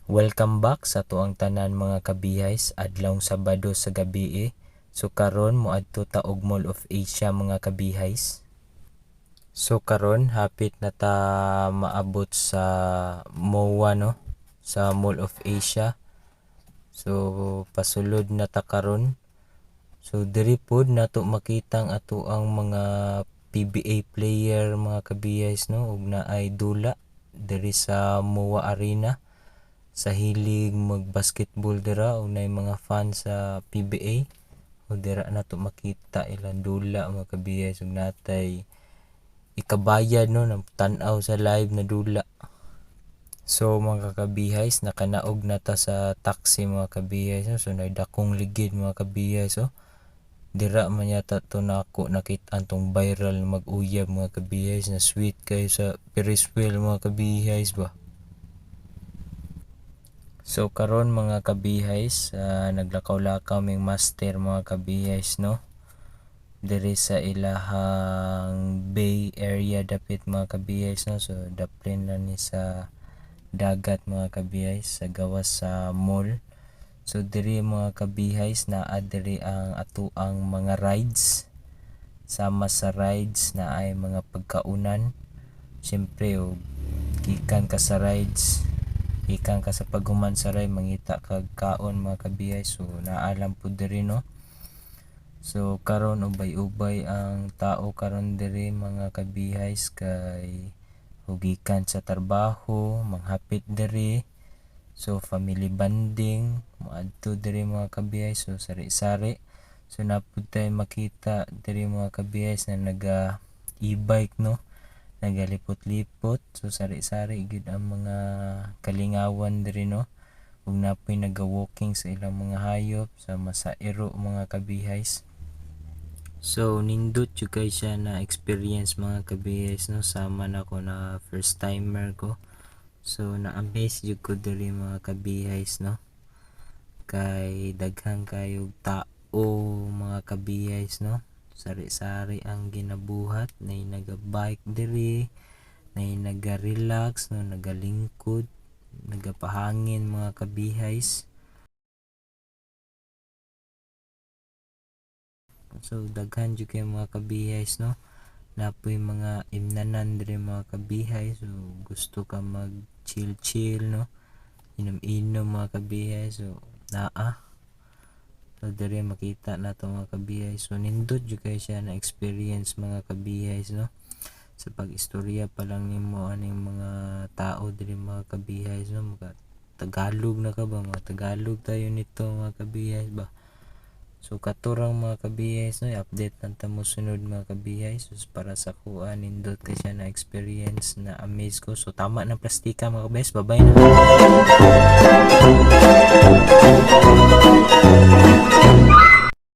Welcome back sa atuang tanan, mga kabihays. Adlawng Sabado sa gabii. So karon moadto ta og Mall of Asia, mga kabihays. So karon hapit na ta maabot sa MOA, no, sa Mall of Asia. So pasulod na ta karon. So diri pod nato makita ang atoang mga PBA player, mga kabihays, no, ug naay dula diri sa MOA Arena sa hilig mag basketball dira ug naay mga fans sa PBA o dira nato makita ilang dula, mga kabihays, ug natay ikabayad, no, ng tan-aw sa live na dula. So mga kabihays, nakanaog na ta sa taxi, mga kabihays, no? So naay dakong ligid, mga kabihays, oh. Dira man yata to nako nakit-an tong viral na mag-uyab, mga kabihays, na sweet kayo sa Ferris wheel, mga kabihays ba. So karon, mga kabihays, naglakaw-lakaw ming master, mga kabihays, no, diri sa ilahang bay area dapit, mga kabihays, no. So daplin lang ni sa dagat, mga kabihays, sa gawas sa mall. So diri, mga kabihays, naa diri ang atoang mga rides. Sama sa rides naay mga pagkaunan. Siyempre og gikan ka sa rides, gikan ka sa paghuman sa ride, mangita kag kaon, mga kabihays. So naa lang pud diri, no. So karon ubay-ubay ang tao karon diri, mga kabihays, kay hugikan sa trabaho, manghapit diri. So family bonding moadto diri, mga kabihays. So sari-sari. So naa pud tay makita diri, mga kabihays, na naga e-bike, no, nagalipot-lipot. So sari-sari gyud ang mga kalingawan diri, no, ug naa poy naga-walking sa ilang mga hayop sa masairo, mga kabihays. So nindot jud kay siya na experience, mga kabihays, no, sama nako na first timer ko. So na-amaze jud ko diri, mga kabihays, no, kay daghan kayog tao, mga kabihays, no. Sari-sari ang ginabuhat, nay naga-bike diri, nay naga-relax, no, nagalingkod, nagapahangin, mga kabihays. So daghan jud kay, mga kabihays, no. Naa poy mga imnanan diri, mga kabihay. So gusto ka mag chill chill, no, inom-inom, mga kabihay, so naa. So diri makita nato, mga kabihay. So nindot jud kay siya na experience, mga kabihay, no, sa pag-istorya pa lang nimo aning mga tao diri, mga kabihay, no, maka Tagalog na ka ba, mga Tagalog tayo nito, mga kabihay ba. So kato rang, mga kabihays, no, i-update lang ta mo sunod, mga kabihays. So para sa kuha, nindot kay siya na experience, na amaze ko. So tama na plastika, mga kabihays. Bye-bye na.